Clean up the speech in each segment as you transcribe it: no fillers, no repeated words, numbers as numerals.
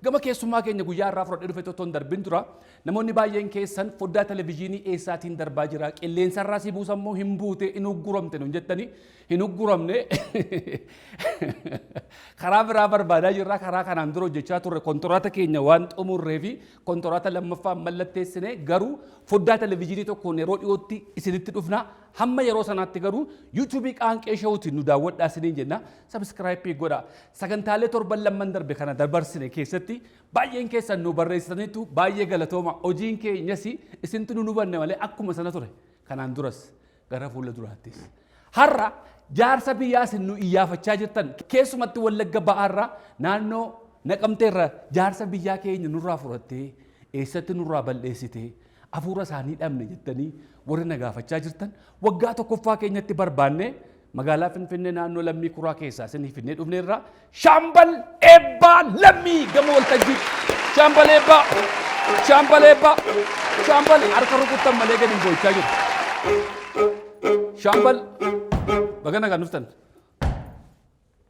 Gama keessummaa keenya guyyaa irraa fudhadhee dhufe otoo hin darbin dura, namoonni baay'een keessan foddaa televezyiinii eessaatiin darbaa jira, qilleensarraa si buusammoo hin buute, hin ugguramte nun jettanii. Hin ugguramne, karaa biraa barbaadaa jirra. Karaa kanaan dura hojjechaa turre kontoraata keenya waan xumurree fi kontoraata lammaffaa mallatteessine, garuu foddaa televezyiinii tokkoon yeroo dhiyootti isinitti dhufna. Hamma yeroo sanaatti garuu yuutuubii Qaanqee Showutiin nu daawwadhaa isiniin jenna. Subscribe godha. Sagantaalee torban lamman darbe kana dabarsine keessatti baay'een keessan nu barreessitaniitu, baay'ee galatooma. Hojiin keenyas isintu nu hubanne malee akkuma sana ture kanaan duras, gara fuula duraattis. Har'a jaarsa biyyaa isin nu iyyaafachaa jirtan, keessumatti Wallagga Ba'aarraa, naannoo Naqamteerra jaarsa biyyaa keenya nurraa fudhattee eessatti nurraa balleessitee hafuura isaanii dhabne jettanii warri na gaafachaa jirtan, waggaa tokkoffaa keenyatti barbaanne magaalaa Finfinnee naannoo Lammii Kuraa keessaa isinii finnee dhufneerra. Shaambal Eebbaa Lammii gama waltajjii. Shaambal Eebbaa! Shaambal Eebbaa! Shaambal, harka rukuttan malee gadi hin boo'ichaa jiru. Shaambal, baga nagaan dhuftan.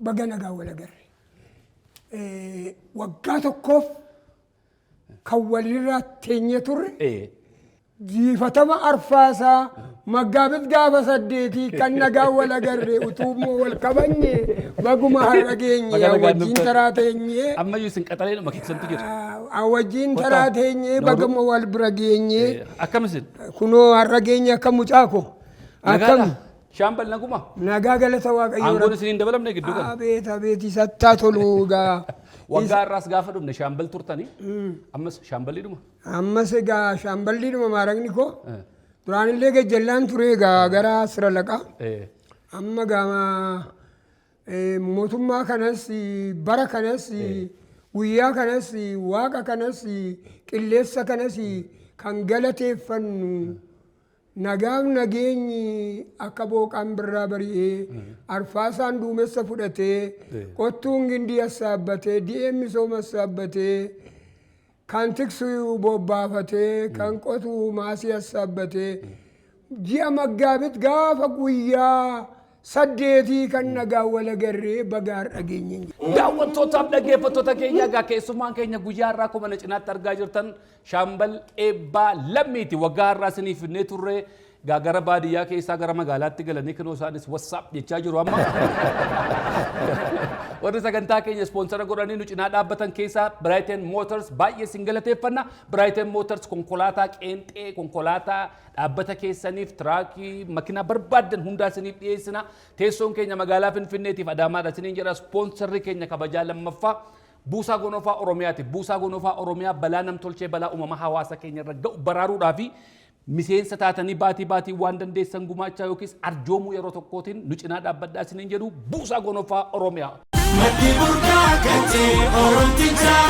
Baga nagaan wal agarre. Waggaa tokkoof kan walirraa teenye turre, jiifatama arfaasaa Maggaabit gaafa 8 kan nagaan wal agarre, utuu immoo wal kabajne, baguma har'a geenye. Baga nagaan wajjin dhuftan. Taraa teenye. Ammayyuu isin qaxaleedhuma keessantu jira. Wajjin Kottaa. taraa teenye, baguma wal bira geenye. Akkam isin? Kunoo har'a geenye. Akka mucaa ko akkam? Nagaadha. Shaambal, naguma? Nagaa, galata Waaqayyoo. Aangoon isin hin dabalamne gidduu kana. Abeet abeet, isattaa tolu egaa. Waggaa irraas gaafa dhufne shaambal turtanii. Ammas shaamballiidhuma. Ammas egaa shaamballiidhuma maaragni koo. Duraanillee gajjallaan ture, egaa gara sira laqaa. Amma gama mootummaa kanas, bara kanas, guyyaa kanas, waaqa kanas, qilleessa kanas kan galateeffannu, nagaaf nageenyi akka booqaan birraa bari'ee, arfaasaan duumessa fudhatee, qottuun gindii assaabbatee, di'een misooma assaabbatee, kan tiksu bobbaafatee, kan qotu maasii assaabbatee, ji'a Maggaabit gaafa guyyaa 8 kan nagaan wal agarree, baga har'a geenye. Daawwattootaaf dhaggeeffattoota keenya, egaa keessummaan keenya guyyaa har'aa akkuma na cinaatti argaa jirtan Shaambal Eebbaa Lammiiti. Waggaa har'aa isiniif finnee turre. Egaa gara baadiyyaa keessaa gara magaalaatti galanii kinoo isaanis "What's up" jechaa jiru amma. Warri sagantaa keenya sponsor godhanii nu cinaa dhaabbatan keessaa Brighton Motors, baay'ee isin galateeffanna. Brighton Motors konkolaataa qeenxee, konkolaataa dhaabbata keessaniif, tiraakii, makiinaa barbaaddan hundaa isiniif dhiyeessina. Teessoon keenya magaalaa Finfinneetiif Adaamaadha isiniin jedha. Sponsorri keenya kabajaa lammaffaa Buusaa Gonofaa Oromiyaati. Buusaa Gonofaa Oromiyaa balaa namtolchee, balaa uumamaa hawaasa keenya irra ga'u baraaruudhaa fi miseensa taatanii baatii baatii waan dandeessan gumaachaa yookiis arjoomuu yeroo tokkootiin nu cinaa dhaabbadhaa isiniin jedhu. Buusaa Gonofaa Oromiyaa. Maddi burqaa kan ta'e Oromtichaa.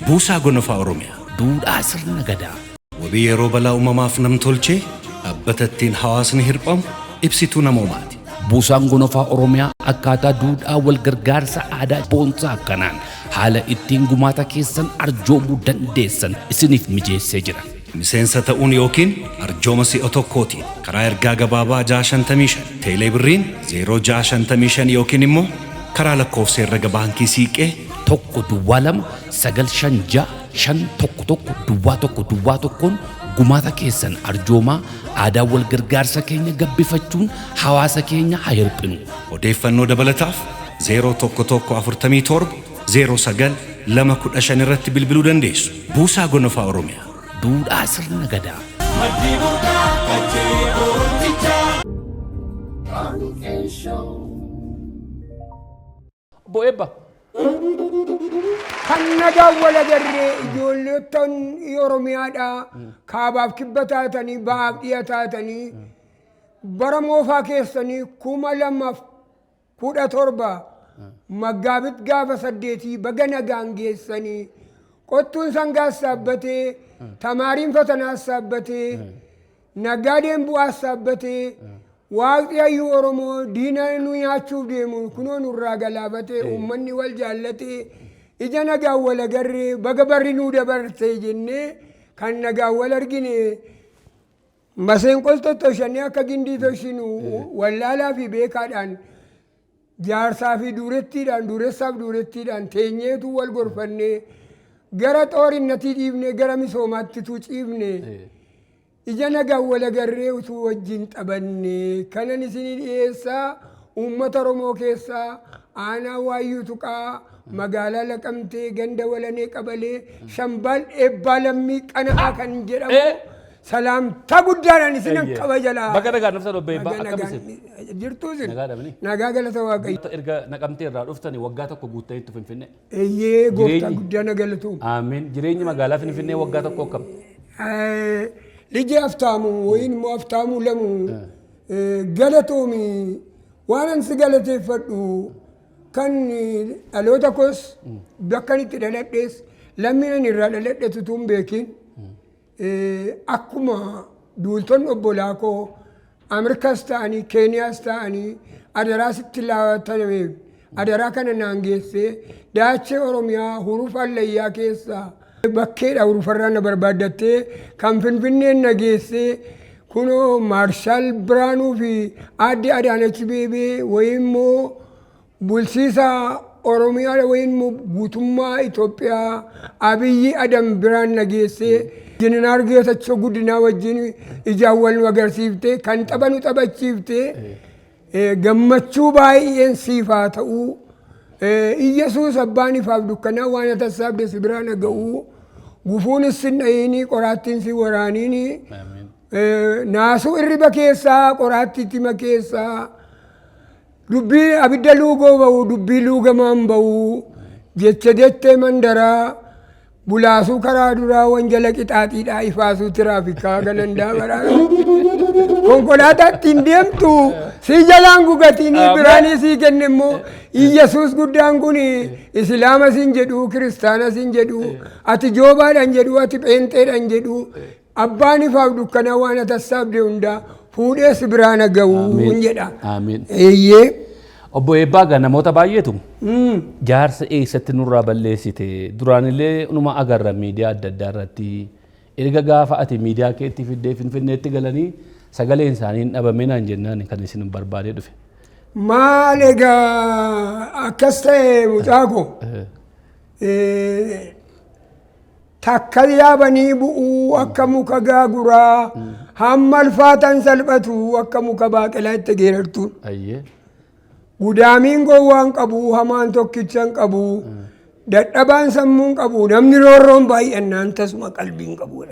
Buusaa Gonofaa Oromiyaa. Duudhaa sirna gadaa. Wabii yeroo balaa uumamaaf namtolchee, dhaabbata ittiin hawaasni hirphamu, ibsituu namoomaati. Buusaan Gonofaa Oromiyaa akkaataa duudhaa wal gargaarsa aadaa boonsaa akkanaan haala ittiin gumaata keessan arjoomuu dandeessan isiniif mijeessee jira. Miseensa ta'uun yookiin arjooma si'a tokkootiin karaa ergaa gabaabaa 655, teelee birriin 0655 yookiin immoo karaa lakkoofsa herrega baankii Siiqqee 1 0 2 9 5 6 5 1 1 0 1 1'n gumaata keessan arjoomaa, aadaa wal gargaarsa keenya gabbifachuun hawaasa keenya haa hirphinu. Odeeffannoo dabalataaf 011 47 09 215 irratti bilbiluu dandeessu. Buusaa Gonofaa Oromiyaa. Duudhaa sirna gadaa. Maddi burqaa kan ta'e Oromtichaa. Obbo Eebba. Kan nagaan wal agarree, ijoollettan Oromiyaadhaa kaabaaf kibba taatanii, ba'aaf dhiya taatanii, bara moofaa keessanii 2017 Maggaabit gaafa 8 baga nagaan geessanii. Qottuun sangaa saabbatee, tamaariin fatanaa saabbatee, naggaadeen bu'aa saabbatee, waaqni hayyuu Oromoo diina nu nyaachuuf deemu kunoo nurraa galaafatee, uummanni wal jaallatee, ija nagaan wal agarree, baga barri nuu dabarte jennee kan nagaan wal argine, maseenqos tottoshannee akka gindii toshinu, wallaalaa fi beekaadhaan, jaarsaa fi durettiidhaan, dureessaaf durettiidhaan teenyeetu wal gorfannee, Gara xoorinnatii dhiibne, gara misoomaatti utuu ciifne, ija nagaan wal agarree utuu wajjin taphanne, kanan isinii dhiyeessaa uummata Oromoo keessaa aanaa Waayyuu Tuqaa, magaalaa Laqamtee, ganda Walanee Qabalee, Shambaal Eebbaa Lammii Qana'aa kan jedhamu salaamtaa guddaadhaan isinan kabaja laa. Baga nagaan dhuftan, obbo Eebbaa. Baga akkam nagaan isin? Jirtuu isin? Nagaadha mini? Nagaa, galata Waaqayyo. Erga Naqamtee irraa dhuftanii waggaa tokko guuttaniittu Finfinnee. Eeyyee, gooftaa guddaa na galatuun. Amiin. Jireenyi magaalaa Finfinnee waggaa tokko akkam? Liji Haftaamu wayin immoo Haftaamuu Lamu, galatoomi. Waan an si galateeffadhu kan dhaloota koos, bakka itti dhaladhees, lammiin ani irraa dhaladhetu utuu hin beekin, akkuma duultonni obbolaa koo Ameerikaas ta'anii Keeniyaas ta'anii adaraa sitti laatamee adaraa kana naan geessee, daachee Oromiyaa hurufa hallayyaa keessaa bakkeedha hurufarraa na barbaaddattee kan Finfinneen na geessee, kunoo Maarshaal Biraanuu fi aadde Adaanach Beebee wayin immoo bulchiisa Oromiyaa wayin immoo guutummaa Itoophiyaa Abiyyi Adam biraan na geessee, Jeneraal Geetachoo Guddinaa wajjin ijaan wal nu agarsiiftee kan tapha nu taphachiiftee, gammachuu baay'een siif haa ta'uu. Iyyasuus abbaan ifaaf dukkanaa waan atassaabde si biraan ga'uu, gufuunis sin dhahiinii, qoraattiin si waraaniinii, naasuu irriba keessaa qoraattii tima keessaa, dubbii abidda luugoo ba'u, dubbii luugamaan ba'u, jecha jettee mandaraa bulaasuu karaa duraa, wanjala qixaaxiidhaa ifaasuu tiraafikaa ganandaa baraa konkolaataa ittiin deemtu si jalaan gugatiin biraanii sii kenne immoo Iyyasuus guddaan kun Islaama sin jedhu, Kiristaana sin jedhu, ati joobaadhaan jedhu, ati pheenxeedhaan jedhu, abbaan ifaaf dukkanaa waan atassaabde hundaa fuudhee si biraan ga'uun jedha. Amiin. Eeyyee. Obbo Eebbaa, egaa namoota baay'eetu jaarsa eessatti nurraa balleessite, duraanillee numa agarra miidiyaa adda addaa irratti, erga gaafa ati miidiyaa keetti fiddee Finfinneetti galanii sagaleen isaanii hin dhabame naan jennaan kan isin barbaadee dhufe. Maal egaa, akkas ta'e mucaa ko. Takka yaabanii bu'uu akka muka gaaguraa, hamma alfaatan salphatu akka muka baaqelaa itti geerartuun. Gudaamiin gowwaan qabu, hamaan tokkicha hin qabu, dadhabaan sammuu hin qabu, namni roorroon baay'annaan tasuma qalbii hin qabu.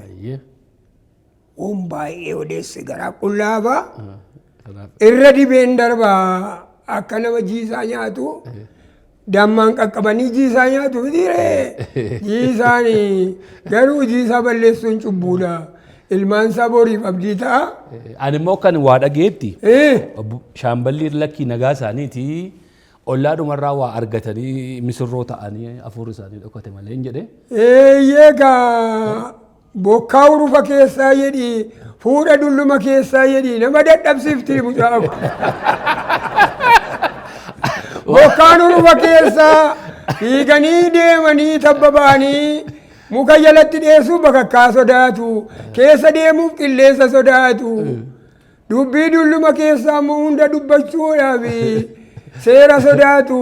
Waan baay'ee odeesse garaa qullaafaa. Kanaaf Irra dibeen darbaa akka nama jiisaa nyaatu, dammaan qaqqabanii jiisaa nyaatu mitiiree. Jiisaan garuu jiisaa balleessuun cubbuudha. Ilmaan isaa boriif abdii ta'a. Ani immoo kan waa dhageetti obbo Shaamballi lakkii nagaa isaaniiti, ollaadhumarraa waa argatanii misirroo ta'anii hafuurri isaanii dhokate malee hin jedhe. Eeyyee gaa, bokkaa urufa keessaa jedhi, fuudha dulluma keessaa jedhi, nama dadhabsiifti mucaa kun. Bokkaan urufa keessaa fiiganii deemanii tabba ba'anii muka jalatti dheessuu bakakkaa sodaatu, keessa deemuuf qilleensa sodaatu. Dubbii dulluma keessaa immoo hunda dubbachuudhaaf seera sodaatu.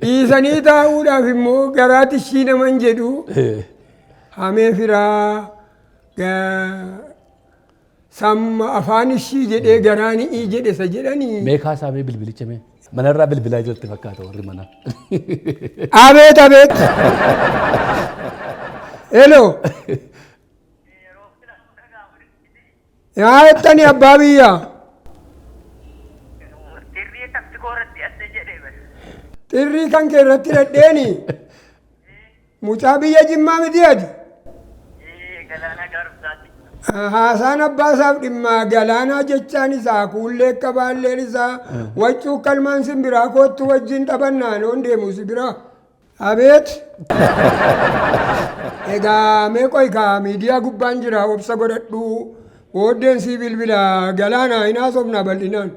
Dhiisanii taa'uudhaaf immoo garaatti ishii naman jedhu. Hamee firaa samma afaan ishii jedhee garaan i'ii jedhe isa jedhanii. Mee kaasaa, mee bilbilicha mee. Manarraa bilbilaa jirti fakkaata warri manaa. Abeet, abeet. Hello. Yaa jettani abbaa biyyaa. Xirrii akkamitti koorratti as jedhee bara. Xirrii kan kee irratti hidhadheeni. Mucaa biyya Jimmaa miti ati? Galaanaa Gaarumsaati. Haasaan abbaa isaaf dhimma galaanaa jechaan isaa kuullee akka baalleen isaa waccuu kalmaan simbiraa, koottu wajjin taphannaa, loon deemu si biraa. Abeet. Egaa mee qoy kaa, miidiyaa gubbaan jira, obsa godhadhu, booddeen sii bilbila galaanaa, hin haasofnaa bal'inaan.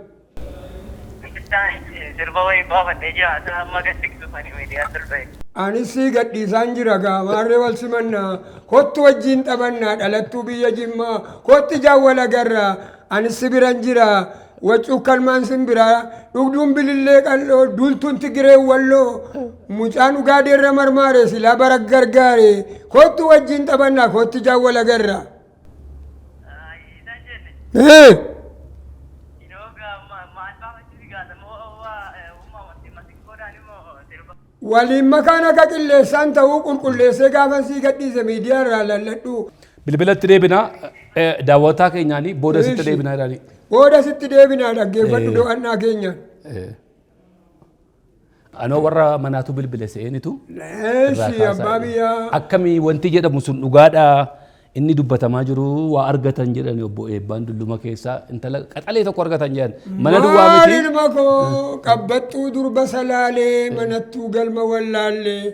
Sirba wayii baafadhee jira. Amma gad dhufanii miidiyaa sirba. Anis sii gadhiisaan jira gaa, maarree wal simannaa, kottu wajjin taphannaa, dhalattuu biyya Jimmaa, kottu ijaan wal agarraa, anis si biran jira. Waccuu kalmaan simbiraa dhugduun bilillee qal'oo duultuun tigiree walloo mucaan ugaadeerra marmaare silaa bara gargaare kottu wajjin taphannaa kottu jaawwala garra. Isaan jenne. Yeroo maal baafachuu gaafatamoo uumamatti masinqoodhaan immoo sirba. Waliin makaan akka qilleessaan ta'uu qulqulleessee gaafa sii gadhiise miidiyaa irraa lalladhu. Bilbilatti deebinaa daawwataa keenyaanii booda sitti deebinaa jedhanii. Booda sitti deebinaa dhaggeeffadhu do'annaa keenyaan. Anoo warra manaatu bilbile se'eenitu. Eeshi abbaa biyyaa. Akkamii wanti jedhamu sun dhugaadhaa inni dubbatamaa jiru waa argatan jedhan obbo Eebbaan dulluma keessaa intala qaxalee tokko argatan jedhan. Mana duwwaa Maal miti. ilma koo qabbattuu durba salaalee manattuu galma wallaallee.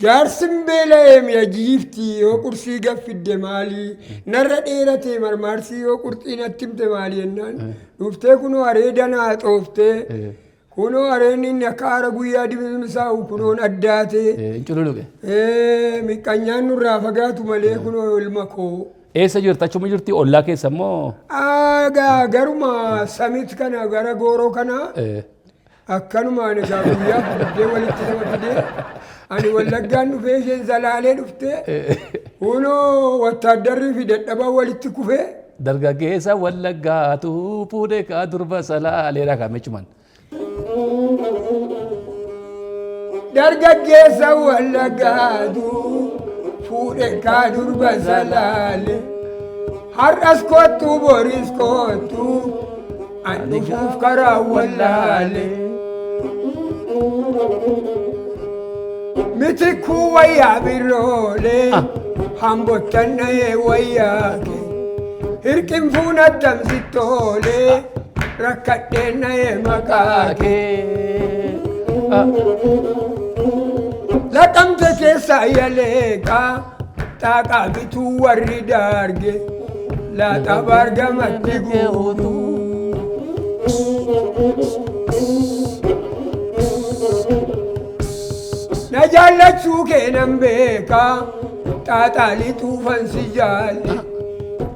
Jaarsin beela'ee mi'a jiiftii yoo qursii gaffidde maalii narra dheeratee marmaarsii yoo qurxii natti himte maali jennaan dhuftee kunoo areeda naa xooftee kunoo areenni inni akka aara guyyaa dimimmisaa'u kunoon addaatee Hin cululuqe. Miqqanyaan nurraa fagaatu malee kunoo ilma koo. Eessa jirti? Achuma jirti? Ollaa keessa immoo? Aagaa garuma samit kana gara gooroo kana akkanumaan egaa guyyaa fidee walitti nama fidee ani wallaggaan dhufee isheen zalaalee dhuftee kunoo wattaaddarrii fi dadhabaan walitti kufee. Dargaggeessa wallaggaatu fuudhee kaa durba salaaleedha kaamechumaan. Dargaggeessa wallaggaatu fuudhe kaa durba salaale. Har'as kottu boris kottu an dhufuuf karaa wallaale. Mitikkuu wayyaa birroolee hambottan dhahee wayyaa kee. Hirqinfuun attamsittoolee rakkadheen dhahee maqaa kee. Laqamte keessa yaleeqaa xaaqaa bituu warri daarge laaxaa baargamatti guutuu. Na jaallachuu kee nan beekaa xaaxaa lixuufan si jaalle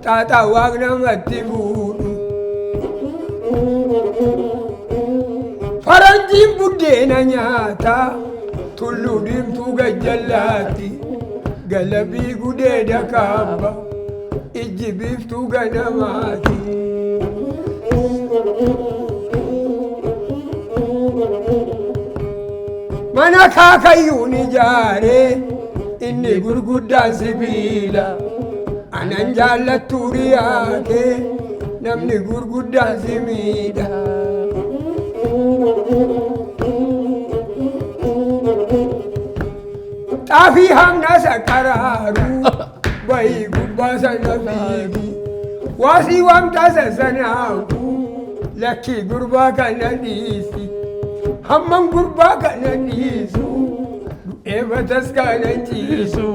xaaxaa waaq namatti fuudhu. Faranjiin buddeena nyaata tulluu diimtuu gajjallaatti galabii gudeeda kaabba ijji biiftuu ganamaati. Mana kaakayyuun ijaaree inni gurguddaan sibiila anan jaallattu riyaa kee namni gurguddaan si miidha. Xaafii hamna sakkaraaru bayii gubbaa sana fiigi waasii waamtaa sassanaaku lakkii gurbaa kana dhiisi hamman gurbaa kana dhiisu du'ee batas kana ciisu.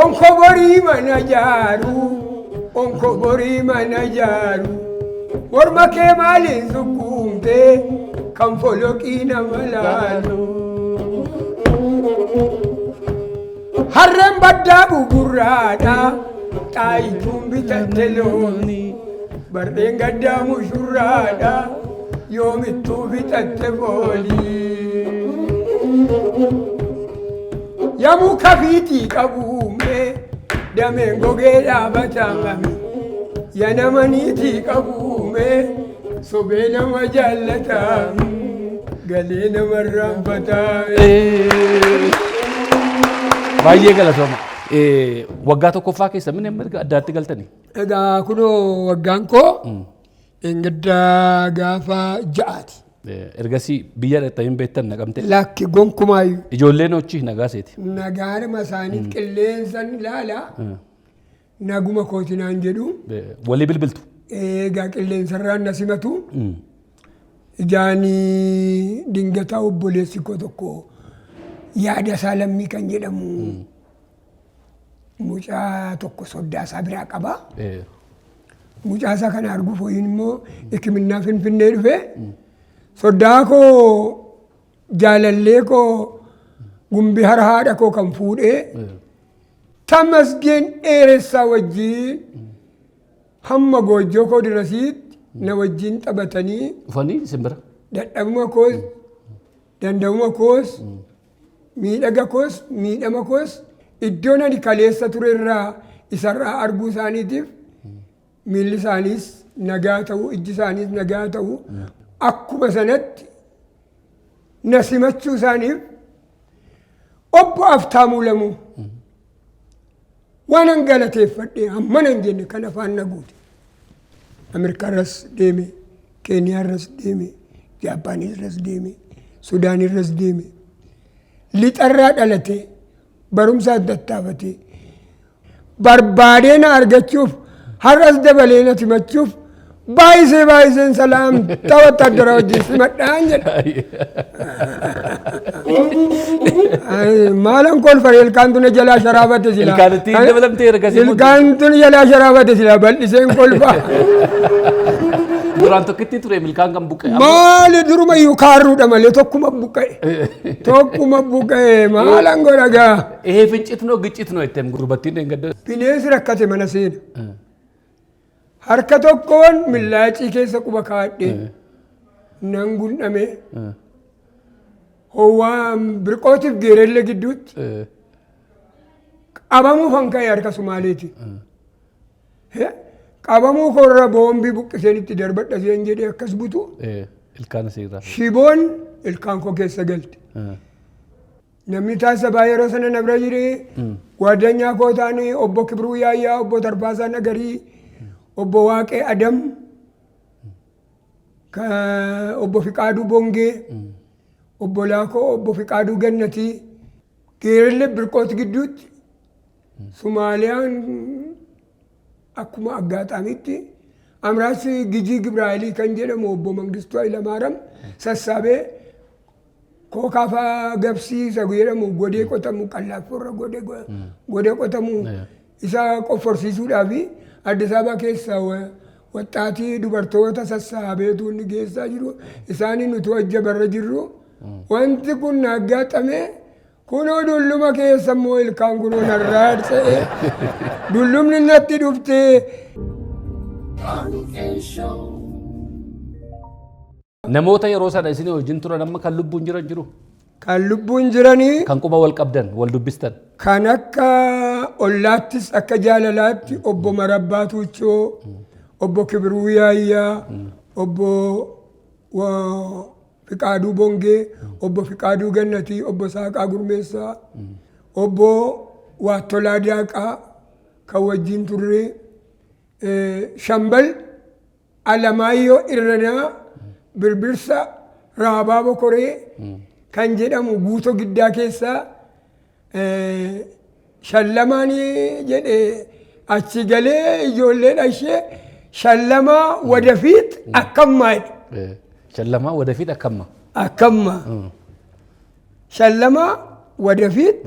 Onkoborii mana jaaru onkoborii mana jaaru morma kee maaliin sukkuumtee kan foloqii nama laalu. Harreen baddaa gugurraadha xaayituun bitatte looni barreen gaddaa mushurraadha yoomittuu bitatte foolii. Yamuka fiitii qabuume dameen gogee dhaabatamame ya nama niitii qabuume sobee nama jaallatame galee nama irraanfatame. Baay'ee galatooma. Waggaa tokkoffaa keessa min erga addaatti galtanii? Egaa kunoo waggaan koo engiddaa gaafa ja'aati. Ergasii biyya dhaqxanii hin beektan naqamte. Lakki gonkumaayyuu. Ijoolleen hojii nagaa seeti. Nagaanuma isaaniif qilleensan ilaala. Naguma kooti naan jedhu. Walii bilbiltu. Egaa qilleensarraan na simatu. Ijaanii dingataa obboleessi koo tokko yaada isaa lammii kan jedhamu mucaa tokko soddaa isaa biraa qaba. Mucaa isaa kana arguuf ho'iin immoo hikiminnaa Finfinnee dhufe. Soddaa koo jaalallee koo gumbii hara haadha koo kan fuudhee Tamasgeen Dheeressaa wajjin hamma goojjoo koo dirasiitti na wajjin taphatanii Dhufanii isin bira. Dadhabuma koos, danda'uma koos, miidhaga koos, miidhama koos iddoon ani kaleessa ture irraa isarraa arguu isaaniitiif miilli isaaniis nagaa ta'u, ijji isaaniis nagaa ta'u, akkuma sanatti na simachuu isaaniif obbo Aftaamuu Lamuu waanan galateeffadhe hammana hin jenne kan afaan na guute. Ameerikaarras deeme, Keeniyaarras deeme, Jaappaanirras deeme, Sudaanirras deeme. Lixarraa dhalate barumsa tattaafate barbaadee na argachuuf har'as dabalee na simachuuf baay'isee baay'iseen salaamtaa wattaaddara wajjin simadhaan jedha. Maalan kolfare ilkaan tuna jalaa sharaafate silaa. Ilkaan ittiin dabalamtee ergasii immoo- Ilkaan tun jalaa sharaafate silaa bal'iseen kolfa. Duraan tokkitti ture ilkaan kan buqqa'e. Maali duruma iyyuu kaarruudha malee tokkuma buqqa'e. Tokkuma buqqa'e maalan godha gaa. ይሄ ፍንጭት ነው ግጭት ነው jetteem gurbattiin dheengadda. Bineensi rakkate mana seena. Harka tokkoon millaacii keessa quba kaadhee nan gundhame. Howwaa birqootiif geerelle gidduutti qabamuu kan ka'e harka Sumaaleeti. Qabamuu koorra boombii buqqiseen itti darbadha seen jedhee akkas butu Ilkaan isiirraa. Shiboon ilkaan koo keessa galte. Namni taasisa yeroo sana na bira jire Gwaaddanyaa koo ta'anii obbo Kibruu Yaayyaa, obbo Tarbaasaa Nagarii, obbo Waaqee Adam, obbo Fiqaaduu Bongee, obbo Laakoo, obbo Fiqaaduu Gannatii, Geerille Birqoot gidduutti Sumaaliyaan akkuma aggaxaamitti Amraas Gijii Gibraayilii kan jedhamu obbo Mangistuu Hayilamaaram sassaabee kookaafaa gabsiisa jedhamu godee qotamu qallaafforra godee qotamu isa qofforsiisuudhaaf Addis Ababa keessa waxxaatii dubartoota sassaabeetu inni geessaa jiru isaanii nuti wajja barra jirru wanti kun na aggaxame kunoo dulluma keessa immoo ilkaan kunoo narraa harca'e dullumni natti dhuftee. Namoota yeroo sana isin wajjin turan amma kan lubbuun jiran jiru. Kan lubbuun jiranii Kan quba wal qabdan wal dubbistan. Kan akka ollaattis akka jaalalaatti obbo Marabbaa Tuuchoo, obbo Kibruu Yaayyaa, obbo Fiqaaduu Bongee, obbo Fiqaaduu Gannatii, obbo Saaqaa Gurmeessaa, obbo Waattolaa Daaqaa kan wajjin turre, Shambal Alamaayyoo Irranaa Birbirsa Raabaa Bokoree kan jedhamu guutoo giddaa keessaa shallamaan jedhe achi galee ijoollee dhashee shallamaa wadafiit akkammaa jedhe. Shallamaa wadafiit akkamma. Akkamma. Shallamaa wadafiit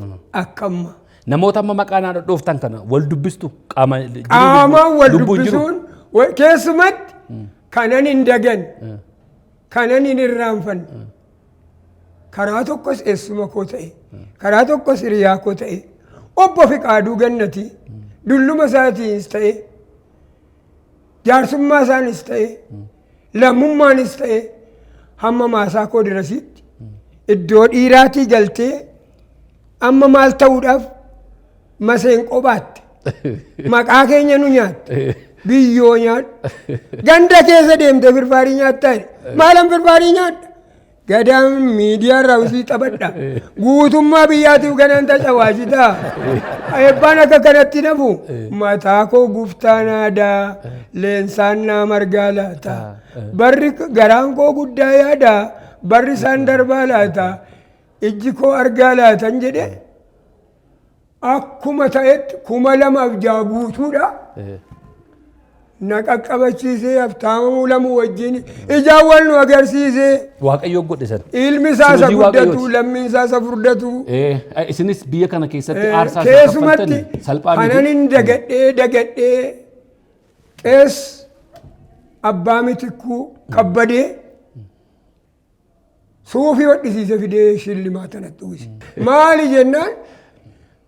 akkamma. Namoota amma maqaa naa dhodhooftan kana wal dubbistu qaama Qaamaan wal lubbuun jiru. Dubbisuun keessumatti kanan hin dagan kanan hin irraanfanne karaa tokkos eessuma koo ta'e karaa tokkos hiriyaa koo ta'e obbo Fiqaaduu Gannatii dulluma isaatiinis ta'e jaarsummaa isaanis ta'e lammummaanis ta'e hamma maasaa koo dirasitti iddoo dhiiraatii galtee amma maal ta'uudhaaf maseenqoo baatte maqaa keenya nu nyaatte biyyoo nyaadhu ganda keessa deemte firfaarii nyaattaa jedhe maalan firfaarii nyaadha gadaan miidiyaa irraa usii taphadha guutummaa biyyaatiif ganaan tacawaasitaa eebbaan akka kanatti nafu mataa koo guftaan aadaa leensaan naa margaa laata barri garaan koo guddaa yaada barri isaan darbaa laata ijji koo argaa laatan jedhe akkuma ta'etti 2006 guutuudha. Na qaqqabachiisee Haftaamuu Lamuu wajjin ijaan wal nu agarsiisee. Waaqayyo godhe sana. Ilmi isaa isa Hojii guddatu Waaqayyooti. lammiin isaa isa furdatu. Isinis biyya kana keessatti aarsaa isin Keessumatti kaffaltan salphaa miti. kanan hin dagadhee qees abbaa Mitikkuu Kabbadee suufii hodhisiise fidee shillimaa tanatti uwwise. Maali jennaan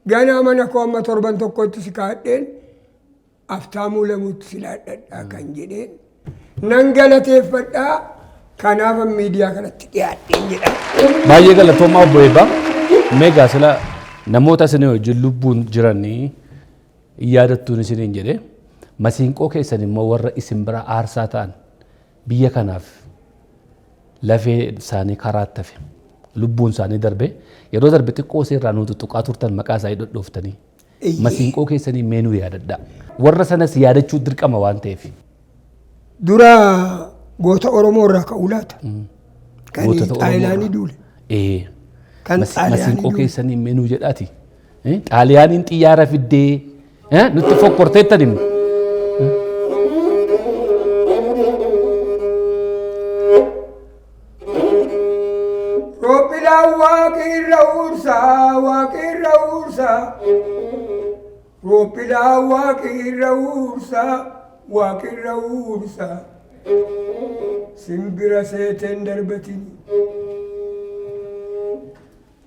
Ganaa mana koo amma torban tokkotti si kaadheen aftaamuu lamuutti si laadhadhaa kan jedheen nan galateeffadhaa, kanaaf miidiyaa kanatti dhiyaadheen jedha. Baay'ee galatoomaa, obbo Eebbaa. Mee sila namoota isin wajjin lubbuun jiranii yaadattuun isiniin jedhe, masiinqoo keessan immoo warra isin bira aarsaa ta'an, biyya kanaaf lafee isaanii karaatti hafe, lubbuun isaanii darbe, yeroo darbe xiqqoo isinirraa nu tuttuqaa turtan, maqaa isaanii dhodhooftanii. Masiinqoo keessanii mee nuu yaadadhaa. Warra sanas yaadachuu dirqama waan ta'eef. Dura goota Oromoo irraa ka'uu laata? Kan Gootota Oromoo Xaaliyaanii irraa. duule. Ee. Kan Xaaliyaanii Masiinqoo duule. keessanii mee nuu jedhaati. Xaaliyaaniin xiyyaara fiddee nutti fokkorteettan himne. Roophilaan waaqirra uursaa, waaqirra uursaa. Roophilaan waaqirra uursaa, waaqirra uursaa. Simbira seeteen darbatini.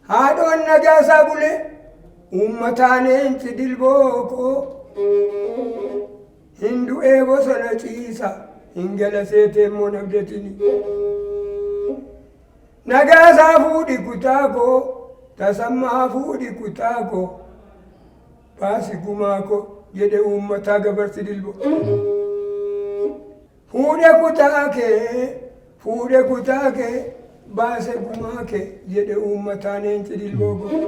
Haadhoon nagaasaa bulee uummataan eenci dilbookoo. Hin du'ee bosona ciisa, hin gala seetee immoo nabdatini. Nagaasaa fuudhi kutaa koo, tasammaa fuudhi kutaa koo, baasi gumaa koo jedhe uummataa gabarsi dilbo. Fuudhe kutaa kee, fuudhe kutaa kee, baase gumaa kee jedhe uummataan eenci dilboo koo.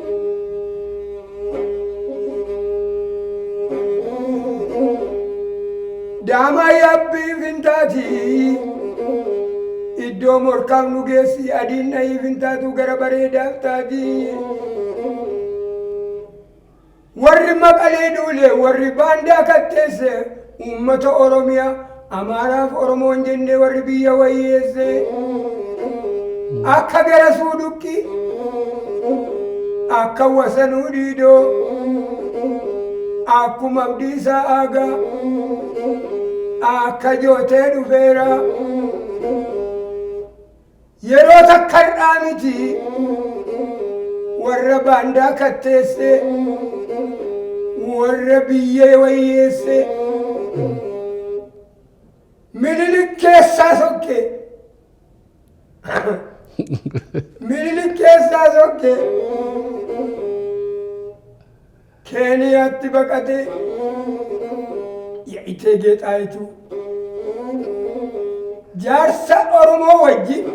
Daamaa yaabbii fintaati. Iddoo morkaaf nu geessi, adiin dhahiif hin taatu, gara bareedaaf taati. Warri Maqalee duule, warri baandaa katteesse, uummata Oromiyaa Amaaraaf Oromoon jennee warri biyya wayyeesse. Akka gara suuduqqi, akka wasanuu diidoo, akkuma Abdiisaa Aagaa, akka jootee dhufeera. Yeroo takka har'aa miti warra baandaa katteesse, warra biyya wayyeesse. Minilik keessaa sokke. Minilik keessaa sokke. Keeniyaatti baqate Iteegee Xaayituu. Jaarsa Oromoo wajjin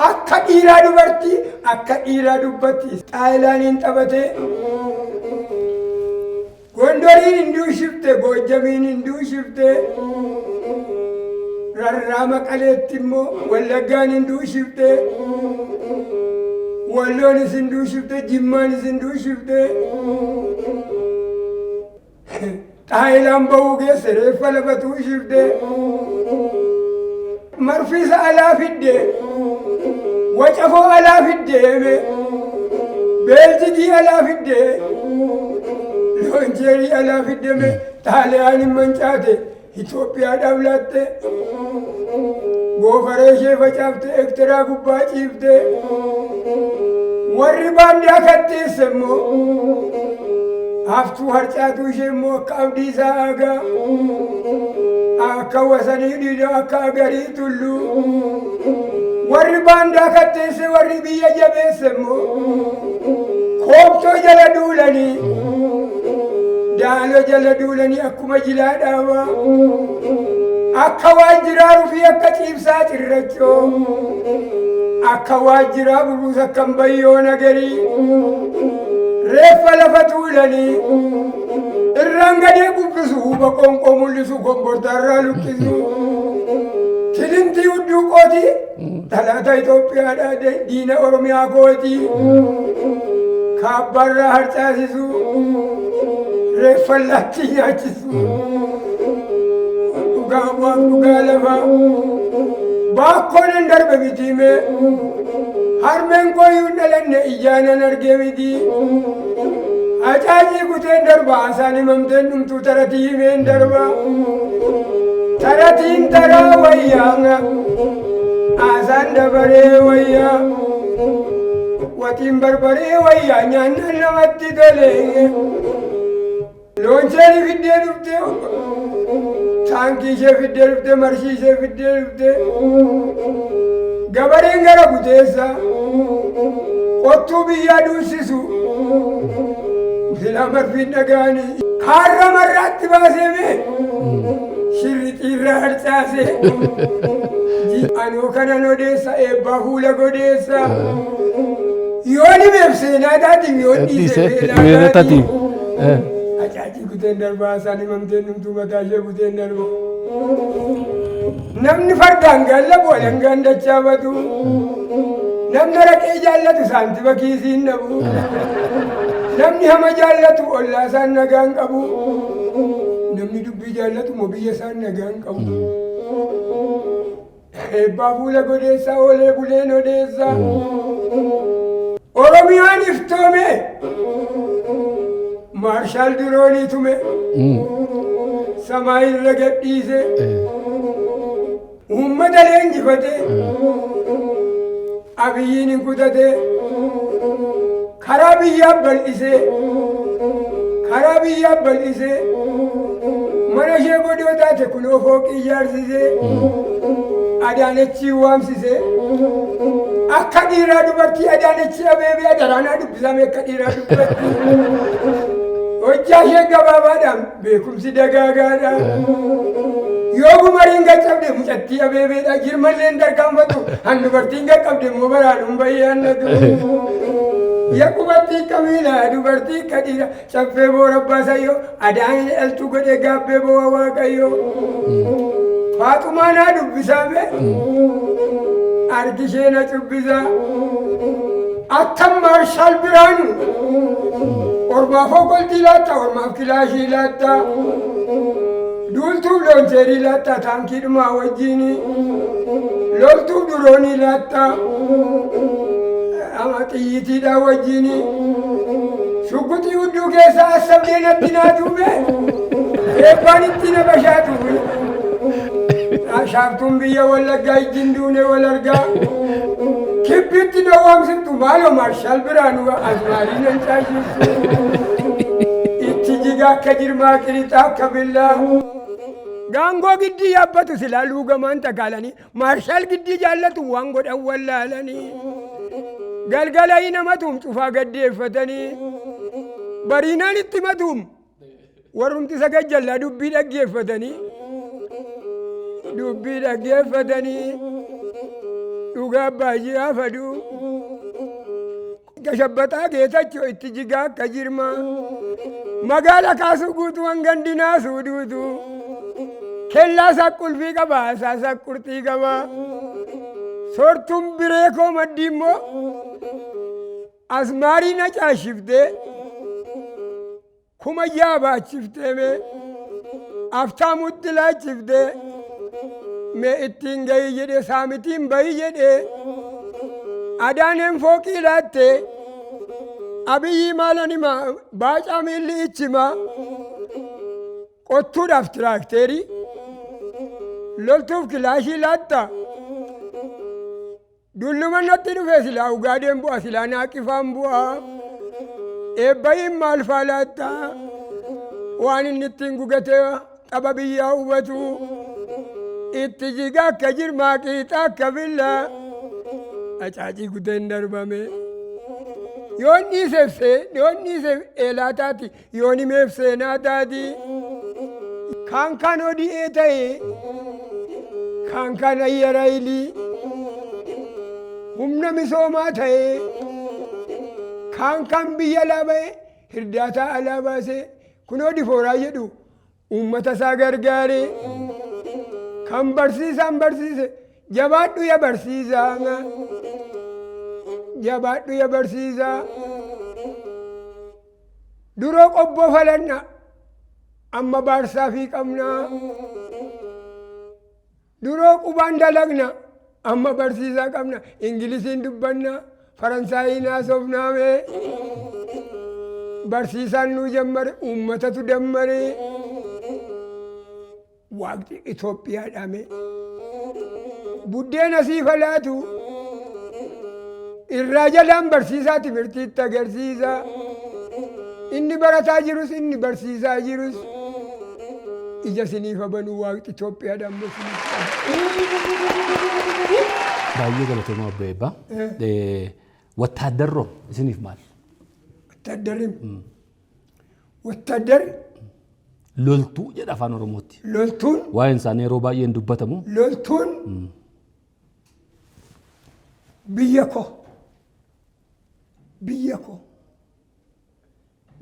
akka dhiiraa dubartii, akka dhiiraa dubbatti Xaayilaaniin taphatee Gondoriin hinduu shifte, Goojjamiin hinduu shifte, rarraa Maqaleetti immoo Wallaggaan hinduu shifte, Walloonis hinduu shifte, Jimmaanis hinduu shifte. Xaayilaan ba'uu geesse, reeffa lafatuu shifte. Marfiisa alaa fidde, wacafoo alaa fiddeeme, beeltigii alaa fidde, loonjeerii alaa fiddeme, Xaaliyaaniin mancaate, Itoophiyaadhaaf laatte, goofaree ishee facaafte, Ektiraa gubbaa ciifte. Warri baandaa katteesse immoo haftuu harcaatuu ishee immoo akka Abdiisaa Aagaa, akka Wasanii Diidoo, akka Agarii Tulluu. Warri baandaa katteesse, warri biyya jabeesse immoo koobtoo jala duulanii, daaloo jala duulanii, akkuma jilaa dhaabaa, akka waajjiraaru fi akka ciibsaa cirrachoo, akka waajjiraa buruus, akka bayyoo nagarii reeffa lafa tuulanii, irraan gadee kuffisu, huba qoonqoo mul'isu, gombortaarraa luqqisu. Tilintii hudduu qooti, dhalaata Itoophiyaadha, diina Oromiyaa kooti. Kaabbaarraa harcaasisu, reeffa allaattii nyaachisu. Dhugaa bu'aaf dhugaa lafa. Baakkoon hin darbe mitiime. Harmeen koo iyyuu hin dhalanne, ijaanan argee miti. Hacaacii kuteen darba, asaan himamteen dhumtuu, taratii himeen darba. Taratiin taraa wayyaa, asaan dabaree wayyaa. Waxiin barbaree wayyaa nyaannaan namatti tole. Looncheen fiddee dhuftee, taankii ishee fiddee dhuftee, marshii ishee fiddee dhuftee, gabareen gara kuteessa qottuu biyyaa duusisu silaa marfiin dhagaanii kaarra marraatti baasee mee shirrixiirra harcaase. Anoo kanan odeessa, eebbaa fuula godeessa. Yoon himeef seenaa taatiif, yoon dhiise Beela taatiif. Acaacii kuteen darbaa isaan himamteen dhumtuu mataa ishee kuteen darba. Namni fardaan gaallabu alangaan dachaa batu. Namni araqee jaallatu saantima kiisii hin dhabu. Namni hama jaallatu ollaa isaan nagaan qabu. Namni dubbii jaallatu immoo biyya isaan nagaan qabu. Eebbaa fuula godeessaa, oolee buleen odeessaa. Oromiyaan iftoome. Maarshaal diroonii tume. Samaa irra gadhiise. Uummata leenjifate. Abiyyiin hin kutate. Karaa biyyaa bal'ise. Karaa biyyaa bal'ise. Mana ishee godoo taate kunoo fooqii ijaarsise. Adaanechii waamsise. Akka dhiiraa dubartii Adaanechi Abeebee adaraanaa dubbisame akka dhiiraa dubartii. Hojjaa ishee gabaabaadhaan beekumsi dagaagaadha. Yoo gumariin qaccabde mucattii Abeebeedha. Jirmalleen tarkaanfatu. Han dubartiin qaqqabde immoo baraan hin bayyaannatu. Ya qubattii kamiila dubartii akka dhiira caffee boora abbaa sayyoo Adaanee dhaltuu godhee gaabbee boo'a Waaqayyoo. Faaxumaa naa dubbisaa mee argi ishee na cubbisaa. Attam Maarshaal Biraanu ormaaf okoltii laatta, ormaaf kilaashii laatta, duultuuf looncheerii laatta, taankii dhumaa wajjiini loltuuf duroonii laatta, ama xiyyiitiidhaa wajjiini shugguxii hudduu keessaa assabdee natti naa tuume, eebbaan itti na bashaatu. Shaaftuun biyya Wallaggaa ijjiin duune wal argaa. Kibbitti na waamsiftu maaloo Maarshaal Biraanuu azmaarii nan caashiftu. Itti jiga akka jirmaa, qirixaa akka billaa. Gaangoo giddii yaabbatu silaa luugamaan takaalanii, Maarshaal giddii jaallatu waan godhan wallaalanii. Galgala namatuum cufaa gaddeeffatanii. Bariinaan itti matuum warrumti isa gajjallaa dubbii dhaggeeffatanii. Dubbii dhaggeeffatanii dhugaa baay'ee faduu. Gashabbaxaa Geetachoo itti jigaa akka jirmaa. Magaala kaasuu guutuu hangandi naasuu duutu. Kellaa isaa qulfii qaba, isaa isaa qurxii qaba. Soortuun biree koo maddii immoo asmaarii na caashiftee 6,000 baachiftee mee aftaamutti laachiftee mee ittiin gahii jedhee saamitiin bahii jedhee. Adaaneen fooqii laattee Abiyyi maalan hima, baacaa miilli ichima, qottuudhaaf tiraakteerii, loltuuf kilaashii laatta. Dulluma natti dhufe silaa ugaadeen bu'a, silaa naaqifaan bu'a. Eebbayiin maal faa laatta? Waan inni ittiin gugatee tapha biyyaa hubatu. Itti jiga akka jirmaa, qiixa akka billaa. Acaacii kuteen darbame. Yoon dhiiseef yoon dhiiseef eelaa taati, yoon himeef seenaa taati. Kaan kan odi'ee ta'e, kaan kan ayyaraayilii humna misoomaa ta'e, kaan kan biyya alaa ba'e hirdaataa alaa baasee kunoo difooraa jedhu uummata isaa gargaare, kan barsiisaan barsiise jabaadhu ya barsiisaa, jabaadhu ya barsiisaa. Duroo qobboo falanna, amma baarsaa fi qabnaa. Duroo qubaan dalagna, amma barsiisaa qabna. Ingilisiin dubbanna, Faransaayiin haasofnaa mee. Barsiisaan nuu jammare, uummatatu dammare. Waaqni Itoophiyaadhaa mee. Buddeena siif laatu. Irraa jalaan barsiisaa timirtiitti agarsiisa. Inni barataa jirus inni barsiisaa jirus ija isiniif banuu waaqni Itoophiyaadhaan isiniif qaba. Baay'ee galatoomaa obbo Eebbaa. Wattaaddarroo isiniif maal? Wattaaddarri wattaaddarri Loltuu jedha afaan Oromootti. Loltuun Waa'een isaanii yeroo baay'ee hin dubbatamu. Loltuun biyya koo biyya koo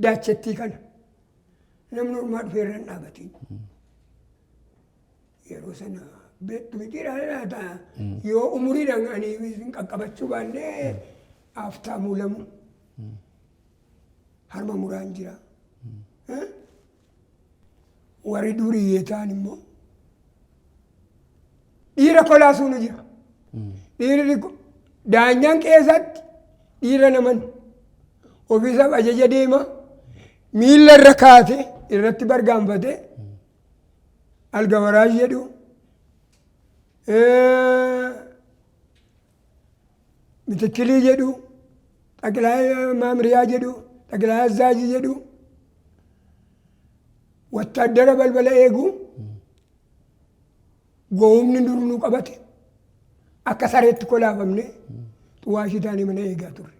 daachettii kana namni ormaa dhufee irra hin dhaabatin. Yeroo sana beektu miti laata yoo umuriidhaan ani isin qaqqabachuu baannee aftaamuu lamu harma muraan jira. Warri duriyyee ta'an immoo dhiira kolaasuun jira. Dhiirri daanyaan keessatti dhiira naman ofiisaaf ajaja deema miilla irra kaate irratti bargaanfate algawaraash jedhu mitikilii jedhu xaqilaa maamiriyaa jedhu xaqilaa azzaajii jedhu wattaaddara balbala eegu gowwumni dur nu qabate akka sareetti kolaafamne xuwaashii taanee mana eegaa turre.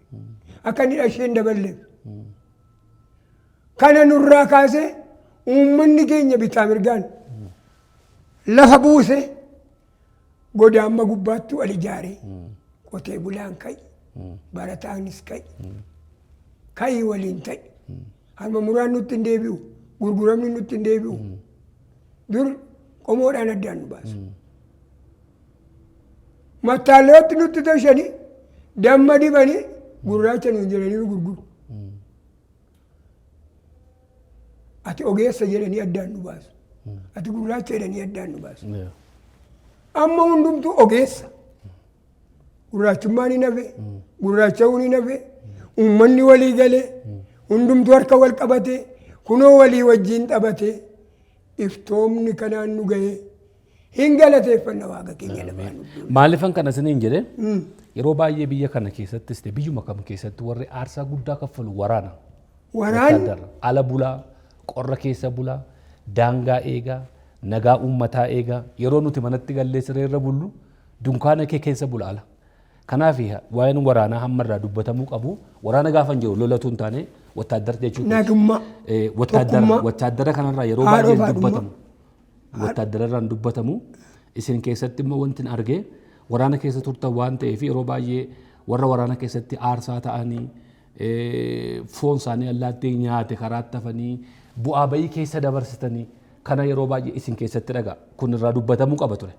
Akka inni dhashee hin daballeef. Kana nurraa kaasee uummanni keenya bitaa mirgaan lafa buuse goda amma gubbaatti wal ijaaree qotee bulaan ka'i barataanis ka'i ka'i waliin ta'i harma muraan nutti hin deebi'u gurguramni nutti hin deebi'u dur qomoodhaan addaan nu baasu. Mattaalootti nutti toshanii damma dibanii gurraacha nuun jedhanii nu gurguru. Ati ogeessa jedhanii addaan nu baasu. Ati gurraacha jedhanii addaan nu baasu. Amma hundumtuu ogeessa. Gurraachummaan hin hafe, gurraacha'uun hin hafe, uummanni walii galee, hundumtuu harka wal qabatee, kunoo walii wajjin taphatee, iftoomni kanaan nu gahee hin galateeffanna waaqa keenya lafaa nu Maaliifan kana isiniin jedhe yeroo baay'ee biyya kana keessattis ta'e biyyuma kam keessatti warri aarsaa guddaa kaffalu waraana. Waraanni Wattaaddara. Ala bulaa, qorra keessa bulaa, daangaa eegaa, nagaa uummataa eegaa, yeroo nuti manatti gallee sireerra bullu dunkaana kee keessa bula ala. Kanaaf waa'een waraanaa hamma irraa dubbatamuu qabu. Waraana gaafa hin jiru lolatu hin taane wattaaddara jechuudha. Nagummaa. Wattaaddara Tokkummaa. wattaaddara kanarraa yeroo Haadhoo baay'ee fi haadhummaa. dubbatamu. Wattaaddara irraan dubbatamu. Isin keessatti immoo wanti hin arge waraana keessa turtan waan ta'eef yeroo baay'ee warra waraana keessatti aarsaa ta'anii foon isaanii allaattii nyaate karaatti hafanii bu'aa bayii keessa dabarsitanii kana yeroo baay'ee isin keessatti dhaga. Kun irraa dubbatamuu qaba ture.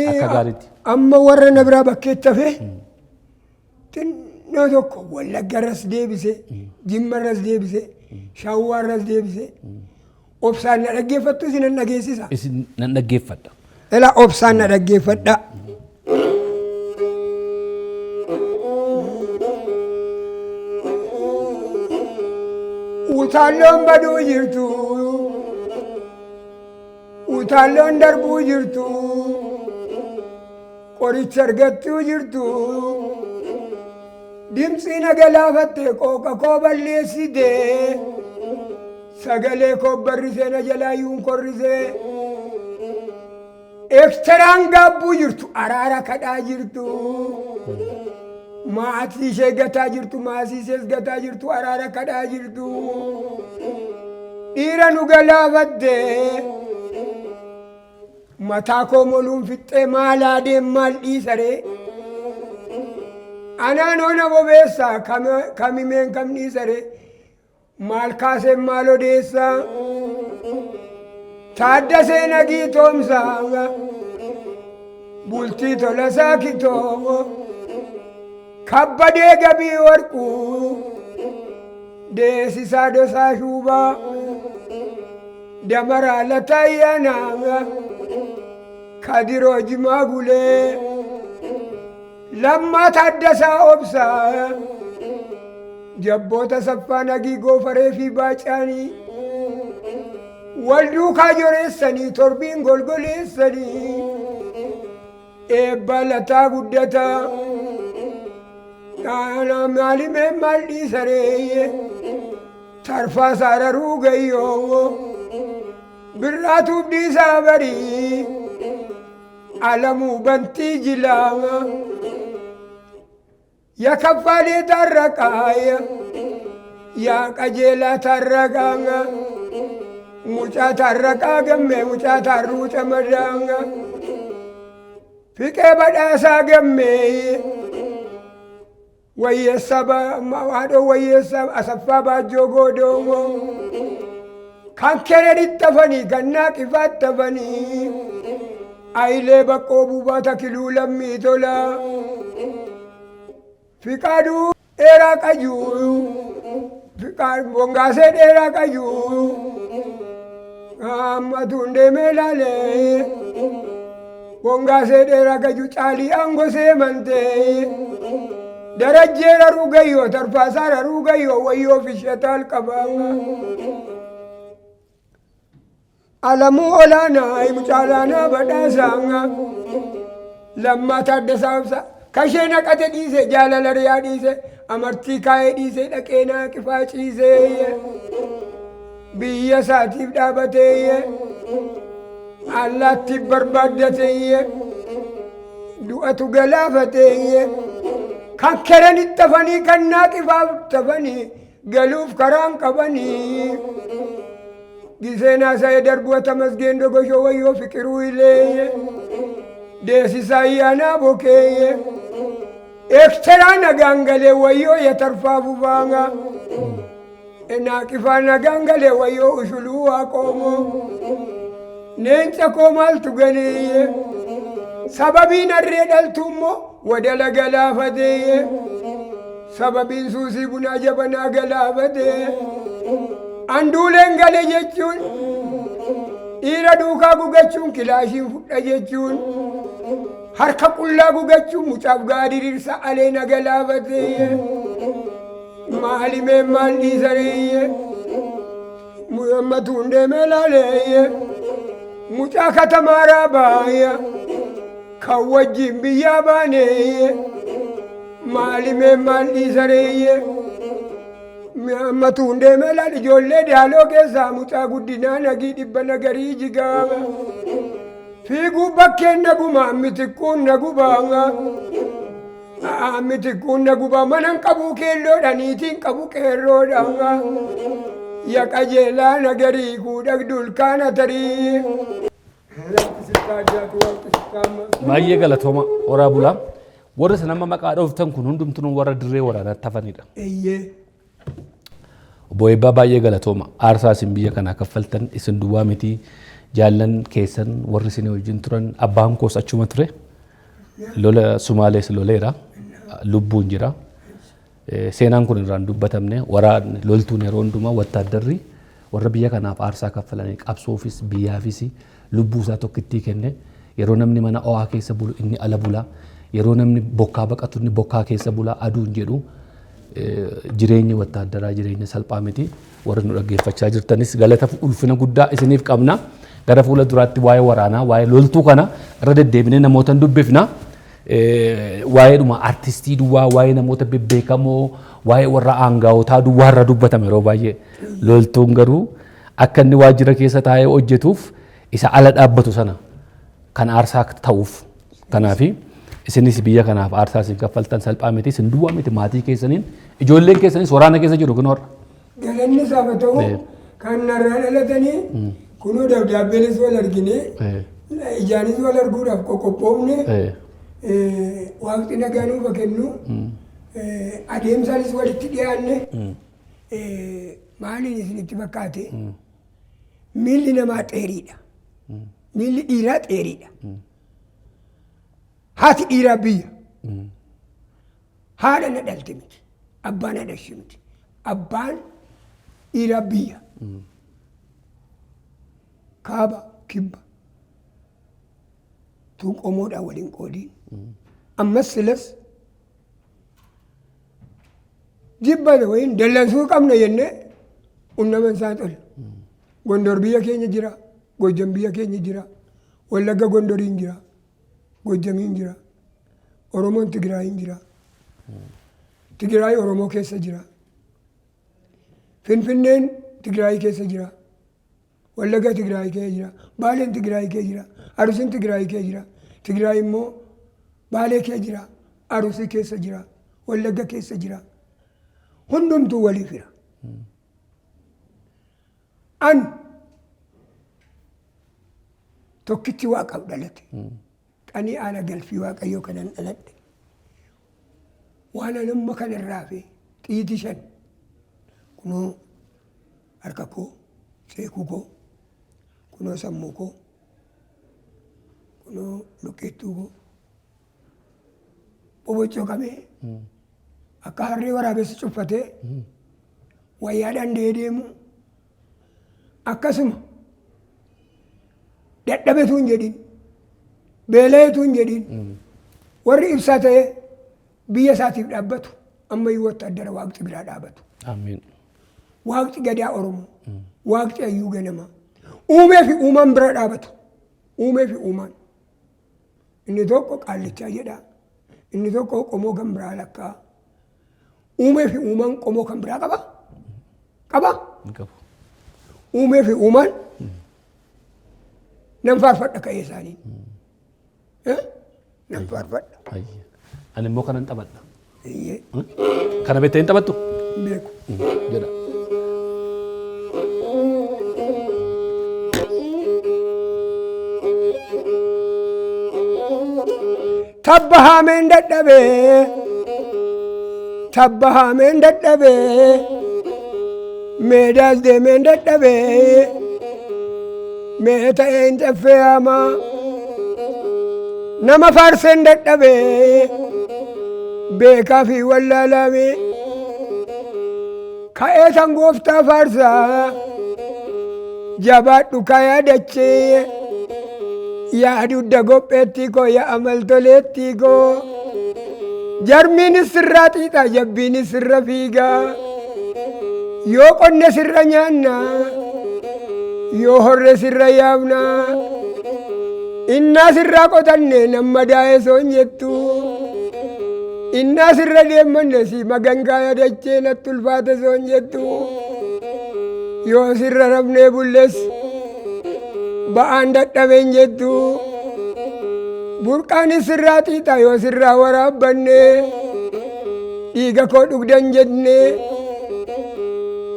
Akka gaariitti. Amma warra na biraa bakkeetti hafe xinnoo tokko Wallaggarras deebise, Jimmarras deebise, Shawwaarras deebise. Obsaan na dhaggeeffattu isin nan dhageessisa. Isin nan dhaggeeffadha. Ilaa obsaan na dhaggeeffadha. Utaalloon baduu jirtu. Utaalloon darbuu jirtu. Qoricha argattuu jirtu. Dimtsii na galaafatte qooqa koo balleessite. Sagalee koo barrisee na jalaa yuun korrisee. Eksteraan gaabbuu jirtu araara kadhaa jirtu. Maatii ishee gataa jirtu maasii ishees gataa jirtu araara kadhaa jirtu. Dhiira nu galaafatte. Mataa koo moluun fixxee maal aadeen maal dhiisaree. Anaan hona bobeessa kamimeen kam dhiisaree. Maal kaaseen maal odeessa. Taaddasee Nagii Toomsaa. Bultii Tolasaa Kitoo. Kabbadee Gabii Warquu. Deesisaa Dosaa Shuubaa. Damaraa Lataa Ayyaanaa. Kadiroo Jimaa Gulee. Lammaa Taaddasaa Obsaa. Jabboota Saffaa Nagii Goofaree fi Baacaanii. Wal duukaa joreessanii torbiin golgoleessanii. Eebba Lataa Guddataa. Maalimee maal dhiisareeyye tarfaa saararuu gayyoo birraatuuf dhiisaa barii alamuu bantii jilaama ya kaffaalee tarraqaaya yaa qajeelaa tarraqaanga mucaa tarraqaa gammee mucaa tarruu camadaanga fiqee badhaasaa gammee wayyeessa haadhoo wayyeessa asaffaa baajjoo goodoomoo kan kereritti hafanii kan naaqifaatti hafanii ayilee baqqoo buubaa takiluu lammii tolaa fiqaaduu dheeraa qayyuu bongaasee dheeraa qayyuu ammatuun deemee laalee bongaasee dheeraa qayyuu caalii aangosee mantee darajjee raruu gayyoo tarfaasaa raruu gayyoo wayyoo fishataal qabaa. Alamuu olaanaa mucaalaanaa badhaasaa lammaa taaddasaa obsaa kashee naqate dhiise jaalala riyaa dhiise amartii kaayee dhiise dhaqee naaqifaa ciisee biyya isaatiif dhaabatee allaattiif barbaaddatee du'atu galaafatee kan keranitti hafanii kan naaqifaaf tafanii galuuf karaan qabanii. Giseenaa sa'ee darbuu tamasgeen dogoshoo wayyoo fiqiruu ileeyye deessisaa ayyaanaa bokeeyye ekteraa nagaan galee wayyoo yatarfaa fufaanga naaqifaa nagaan galee wayyoo ushuluu waaqoomoo neenca koo maaltu galeeyye sababiin harree dhaltu immoo wadala galaafateeyye sababiin suusii bunaa jabanaa galaafatee. Anduuleen gale jechuun dhiira duukaa gugachuun kilaashiin fudha jechuun harka qullaa gugachuun mucaaf gaadiriirsa alee na galaafateeyye maalimee maal dhiisareeyye muhammatuun deemee laaleeyye mucaa katamaaraa baaya kan wajjin biyyaa baaneeyye maalimee maal dhiisareeyye. Ammatuun deemee laal ijoollee daaloo keessaa mucaa guddinaa nagii dhibba nagarii jigaama. Fiiguu bakkeen naguma ammi xiqqoon nagubaa. Ammi xiqqoon nagubaa mana hin qabu keelloodha niitiin qabu qeerroodha. Ya qajeelaa nagarii kuudhag dulkaana tarii. Baay'ee galatooma horaa bulaa. Warra isin amma maqaa dhooftan kun hundumtuu warra dirree waraanaatti hafanidha. Eeyyee. Obbo Eebbaa baay'ee galatooma. Aarsaa isin biyya kanaa kaffaltan isin duwwaa miti jaallan keessan warri isin wajjin turan abbaan koos achuma ture. Lola Sumaalees loleera. Lubbuun jira. Seenaan kun irraan dubbatamne waraan loltuun yeroo hundumaa wattaaddarri warra biyya kanaaf aarsaa kaffalanii qabsoofis biyyaafis lubbuu isaa tokkittii kenne yeroo namni mana ho'aa keessa bulu inni ala bula yeroo namni bokkaa baqatu inni bokkaa keessa bula aduun jedhu jireenyi wattaaddaraa jireenya salphaa miti warri nu dhaggeeffachaa jirtanis galata ulfina guddaa isiniif qabna gara fuula duraatti waa'ee waraanaa waa'ee loltuu kana irra deddeebinee namoota hin dubbifna. Waa'eedhuma artistii duwwaa waa'ee namoota bebbeekamoo waa'ee warra aangaa'otaa duwwaa irra dubbatama yeroo baay'ee loltuun garuu akka inni waajjira keessa taa'ee hojjetuuf isa ala dhaabbatu sana kan aarsaa ta'uuf kanaafi isinis biyya kanaaf aarsaa isin kaffaltan salphaa miti isin duwwaa miti maatii keessaniin ijoolleen keessanis waraana keessa jiru kun warra. Galanni isaaf haa ta'u kan narraa dhalatanii kunoo dabdaabbeenis wal argine ijaanis wal arguudhaaf qoqophoofne waaqni nagaa nuuf haa kennu adeemsaanis walitti dhiyaanne maaliin isinitti fakkaate miilli namaa xeeriidha. Miilli dhiiraa xeeriidha. Haati dhiiraa biyya. Haadha na dhalte miti. Abbaa na dhalche miti. Abbaan dhiiraa biyya. Kaaba kibba. Tun qomoodhaan waliin qoodiin. Ammas silas jibbana wayin dallansuu qabna jennee unnaman isaa tola. Gondor biyya keenya jira. Gojjam biyya keenya jira. Wallagga Gondoriin jira. Gojjamiin jira. Oromoon Tigraayin jira. Tigraay Oromoo keessa jira. Finfinneen Tigraay keessa jira. Wallagga Tigraay keessa jira. Baaleen Tigraay keessa jira. Arusiin Tigraay keessa jira. Tigraay immoo Baalee keessa jira. Arusii keessa jira. Wallagga keessa jira. Hundumtuu walii fira. An tokkichi waaqaaf dhalate. Qanii aala galfii waaqayyoo kanan dhaladhe. Waan an amma kana irraa fi xiyitii 5 kunoo harka koo, ceekuu koo, kunoo sammuu koo, kunoo luqqeettuu koo boboccooqamee akka harree waraabessi cuffatee wayyaadhaan dee deemu akkasuma dadhabetu hin jedhin, beela'etu hin jedhin, warri ibsaa ta'ee biyya isaatiif dhaabbatu ammayyuu wattaaddara waaqti biraa dhaabatu. Amiin. Waaqti gadaa Oromoo, waaqti hayyuu ganamaa, uumee fi uumaan bira dhaabatu. Uumee fi uumaan. Inni tokko qaallichaa jedha, inni tokko qomoo kan biraa lakkaa. Uumee fi uumaan qomoo kan biraa qaba? Qaba? Hin qabu. Uumee fi uumaan nan faarfadha ka'ee isaanii. Eh? Nan faarfadha. Ayya. Ani immoo kanan taphadha. Iyyee Kana beektee hin taphattu? Beeku. Jedha. Tabba haameen dadhabee. Tabba haameen dadhabee. Meedaas deemeen dadhabee. Mee ta'ee hin caffee haamaa. Nama faarseen dadhabee. Beekaa fi wallaalame. Ka'ee san gooftaa faarsaa. Jabaadhu kayaa dachee. Yaa dugda gopheettii koo, yaa amaltoleettii koo. Jarmiinis sirraa xiixa, jabbiinis sirra fiiga. Yoo qonne sirra nyaanna, yoo horre sirra yaabna. Innaa sirraa qotanne namma daa'ee soon jettu. Innaa sirra deemmanne si magangaaya dachee natti ulfaate soon jettu. Yoo sirra rafnee bulles ba'aan dadhabeen jettu. Burqaanis sirraa xiixa yoo sirraa waraabbanne. Dhiiga koo dhugdan jenne.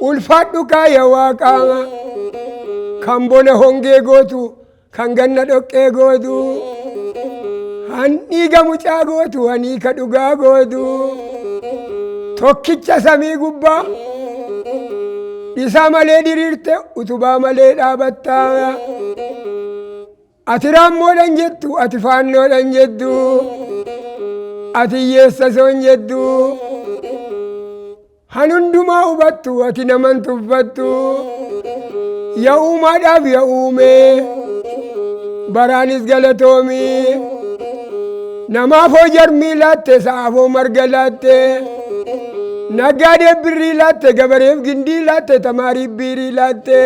Ulfaadhu kaaya waaqaa kan bona hongee gootu, kan ganna dhoqqee gootu. Han dhiiga mucaa gootu, hanii ka dhugaa gootu. Tokkicha samii gubbaa dhisaa malee diriirte, utubaa malee dhaabattaa. Ati raammoodhan jettu, ati faannoodhan jettu, ati hiyyeessa soon jettu. Han hundumaa hubattu, ati naman tuffattu. Ya uumaadhaaf ya uumee baraanis galatoomii. Namaafoo jarmii laatte, sa'aafoo marga laatte. Naggaadeef birrii laatte, gabareef gindii laatte, tamaariif biirii laatte.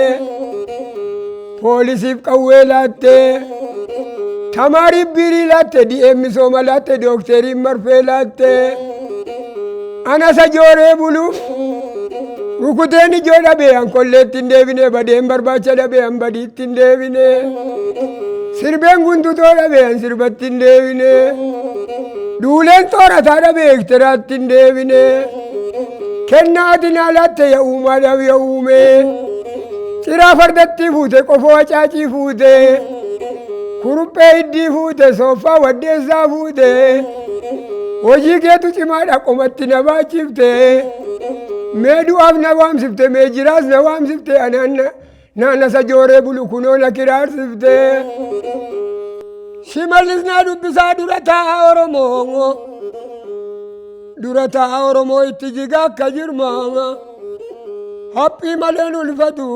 Poolisiif qawwee laatte. Tamaariif biirii laatte, di'een misooma laatte, dookteriin marfee laatte. Ana isa jooree buluuf rukuteen ijoo dhabee, an kolleetti hin deebine, badeen barbaacha dhabee, an badiitti hin deebine. Sirbeen guntutoo dhabee, an sirbatti hin deebine. Duuleen xoorataa dhabee, ektiraatti hin deebine. Kennaa ati naa laatte, ya uumaadhaaf ya uumee. Ciraa fardattii fuute, qofoo hacaacii fuute. Kuruphee hiddii fuute, sooffaa waddeessaa fuute. Hojii keetu cimaadha, qomatti na baachifte. Mee du'aaf na waamsifte, mee jiraas na waamsifte, anaan naannasa jooree bulu kunoo na kiraarsifte. Shimallis naa dubbisaa dura taa'a Oromoo. Dura taa'a Oromoo itti jigaa akka jirmaa. Haphii maleen ulfatu.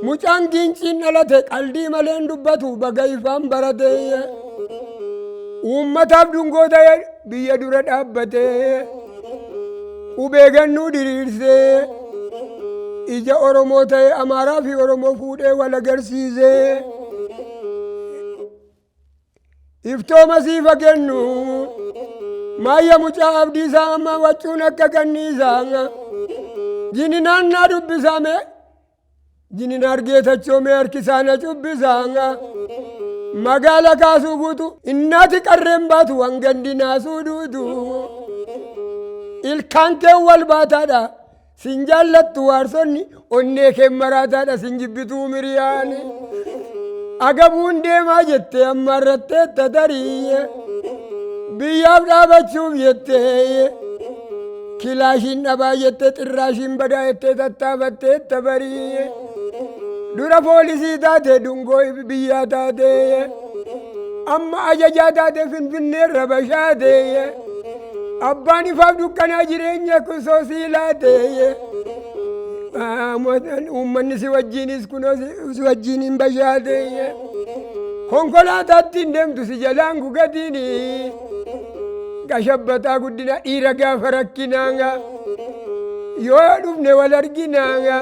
Mucaan giinciin dhalate qaldii maleen dubbatu baga ifaan barate. Uummataaf dungoo ta'e biyya dura dhaabbate. Qubee gannuu diriirsee. Ija Oromoo ta'e Amaaraa fi Oromoo fuudhee wal agarsiise. Iftooma siifa kennu. Maayya mucaa abdiisaa amma waccuun akka kanniisaa. Jininaan naa dubbisame. Jinin argeetachoo mee harkisaa na cubbisaa. Magaala kaasuu guutu innaati qarreen baatu waan gandi naasuu duutu. Ilkaan kee wal baataadha. Sin jaallattu waarsonni onnee kee maraataadha sin jibbituu miriyaani. Agabuun deemaa jettee amma irratteetta tarii. Biyyaaf dhaabachuuf jettee kilaashiin dhabaa jettee xirraashiin badaa jettee tattaafatteetta barii. Dura poolisii taate dungoo biyyaa taate amma ajajaa taate finfinneerra bashaate abbaan ifaaf dukkanaa jireenya kusoo sii laate uummanni si wajjiinis kunoo si wajjiin hin bashaate konkolaataatti hin deemtu si jalaan gugatiini gashabbataa guddina dhiira gaafa rakkinaanga yoo dhufne wal arginaanga.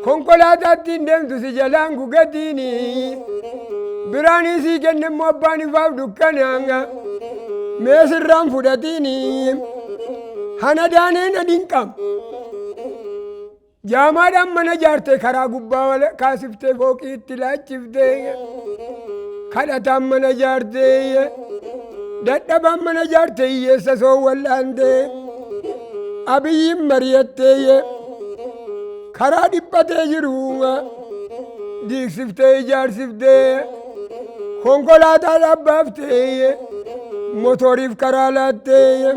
Konkolaataatti hin deemtu si jalaan gugatiini. Biraanii sii kenne immoo abbaan ifaaf dukkanaanga. Mee sirraan fudhatiini. Hana daaneen adiin qaba. Jaamaadhaan mana jaarte karaa gubbaa kaasiftee fooqii itti laachiftee. Kadhataan mana jaartee. Dadhabaan mana jaarte hiyyeessa soo wal'aantee. Abiyyiin mari'attee. Karaa dhiphatee jiru diigsiftee ijaarsiftee konkolaataa dhaabbaaftee motoriif karaa laattee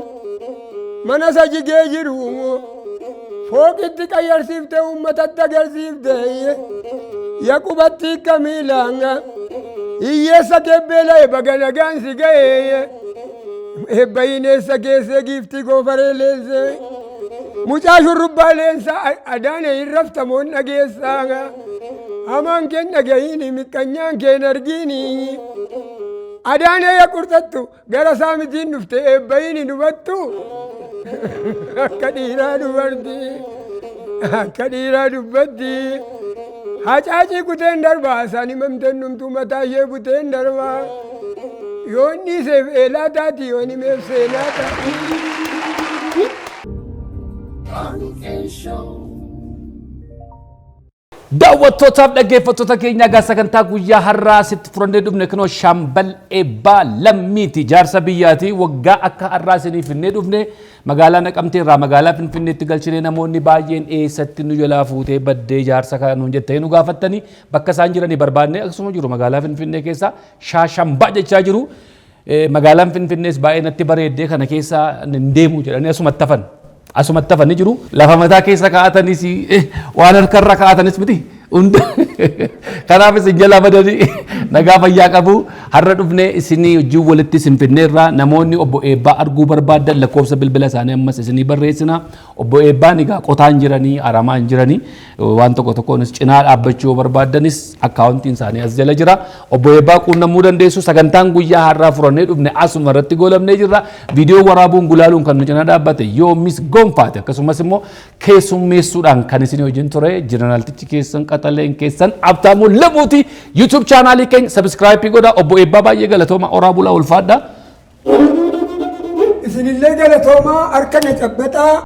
mana isa jigee jiru fooqitti qayyarsiiftee uummatatti agarsiiftee yaqubatti kamiilaan hiyyeessa kebbeela'e baga nagaan si ga'ee eebbayineessa keessee giiftii goofaree leensee. Mucaa shurrubbaa leensaa adaane hin raftamoon dhageessaa. Hamaan keen dhagahiini miqqanyaan keen argiini. Adaane ya qurxattu gara saamitiin dhufte eebbayiini dubattu. Akka dhiiraa dubarti. Akka dhiiraa dubbatti. Hacaacii kuteen darbaa isaan himamteen dhumtuu mataa ishee buteen darbaa. Yoon dhiiseef eelaa taati yoon himeef seenaa taati. Daawwattootaaf dhaggeeffattoota keenya egaa sagantaa guyyaa har'aa sitti furannee dhufne kunoo Shaambal Eebbaa Lammiiti jaarsa biyyaati waggaa akka har'aa isiniif finnee dhufne magaalaa Naqamtee irraa magaalaa Finfinneetti galchinee namoonni baay'een eessatti nu jalaa fuutee baddee jaarsa kana nuun jettanii nu gaafattanii bakka isaan jiranii barbaadne akkasuma jiru magaalaa Finfinnee keessa shaashambaa jechaa jiru. Magaalaan Finfinnees baay'ee natti bareeddee kana keessa hin deemu jedhanii asumatti hafan. Asumatti hafanii jiru. Lafa mataa keessa kaa'atanis waan harkarra kaa'atanis miti. Hunda kanaaf isin jalaa badanii nagaa fayyaa qabu. Har'a dhufnee isinii wajjin walitti isin fidneerra namoonni obbo Eebbaa arguu barbaaddan lakkoofsa bilbila isaanii ammas isinii barreessina. Obbo Eebbaan egaa qotaan jiranii aramaan jiranii waan tokko tokkoonis cinaa dhaabbachuu yoo barbaaddanis akkaawuntiin isaanii as jala jira. Obbo Eebbaa quunnamuu dandeessu. Sagantaan guyyaa har'aa furannee dhufne asuma irratti goolabnee jirra. Viidiyoo waraabuun gulaaluun kan nu cinaa dhaabbate Yoomis Gonfaati. Akkasumas immoo keessummeessuudhaan kan isin wajjin ture jeneraaltichi keessan qaxaleen keessan Abtaamuu Lamuuti. YouTube chaanaalii keenya sabiskiraayipii godhaa. Obbo Eebbaa baay'ee galatooma oraa bulaa ulfaadha. Isinillee galatoomaa harka na cabbaxaa.